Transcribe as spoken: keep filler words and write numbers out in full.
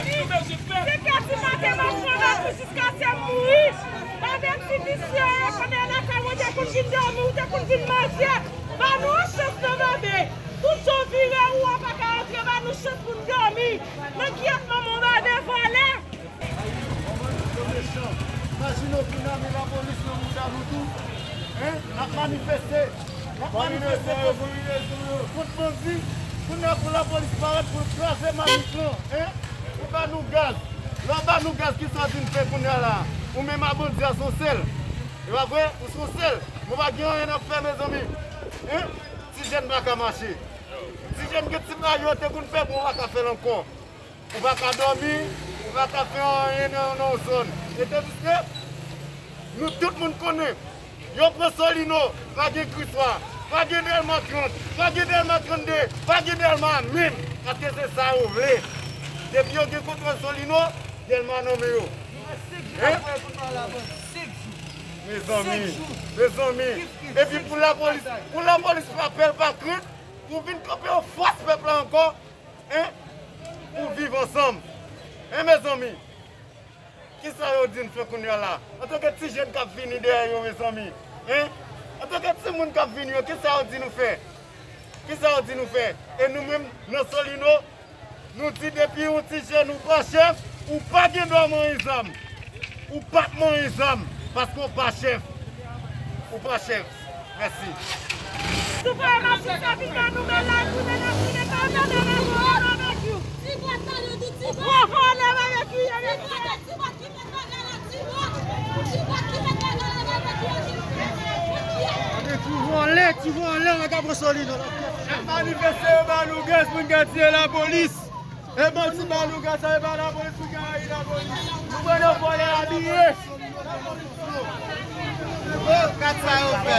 Depi maten m ap pran lakou jiskaske m mouri. Gade ti visye, pandan lakay ou te konn vin dòmi, ou te konn vin manje. Ba nou yon chans non, Babe. Tout jan w vire ou an pa ka antre, ba nou chans pou n dòmi. Nan kiyès manman w, Babe, vòlè. Manman nou twò mechan. Imajine w pou n ame lapolis nan mouda nou tou. Hein? N ap manifeste. N ap manifeste kont, kont bandi. Kounye a pou lapolis parèt pou l kraze manif lan. Hein? Pou ba nou gaz. Lè w ba nou gaz, kisa w di n fè kounye a la? Ou menm a bandi a se yon sèl. E pa vre? Ou se yon sèl. Nou pa gen anyen n ap fè, mezanmi. Hein? Ti jèn pa ka mache. Ti jèn gen ti bagay yo te konn fè, bon, ou pa ka fè l ankò. Ou pa ka dòmi, ou pa ka fè anyen nan, nan yon zòn. E tandiske nou tout moun konnen, yo pran Solino, pa gen Kriswa, pa gen Dèlma trant, pa gen Dèlma trannde, pa gen Dèlma menm, paske se sa yo vle. Depi yo gen kontwòl Solino, Dèlma nonmen yo. Hein? Mezanmi, mezanmi. Epi pou lapolis, pou lapolis pa pè, pa krent, pou vin kanpe anfas pèp la ankò, hein? Pou viv ansanm. Hein, mezanmi? Kisa yo di n fè kounye a la? Antanke ti jèn k ap vini dèyè yo, mezanmi. Hein? Antanke timoun k ap vini yo, kisa yo di nou fè? Kisa yo di nou fè? E nou menm, nan Solino, nou di depi yon ti jèn ou pa chèf, ou pa gen dwa manyen zam. Ou p ap manyen zam, paske w pa chèf. Ou pa chèf. Mèsi. Si w pa mache sa vin ban nou men la, tounen nan tounen, pa tounen nan tounen, babekyou. Gwo vòlè, babekyou, ye, ye. Ti vòlè, ti vòlè, vagabon Solino. N ap manifeste, yo ba nou gaz pou n ka tiye lapolis. E bandi ba nou gaz, sa e pa lapolis pou ka rayi lapolis. Nou pran nan vòlè abiye. Oh, kat sa yo fè.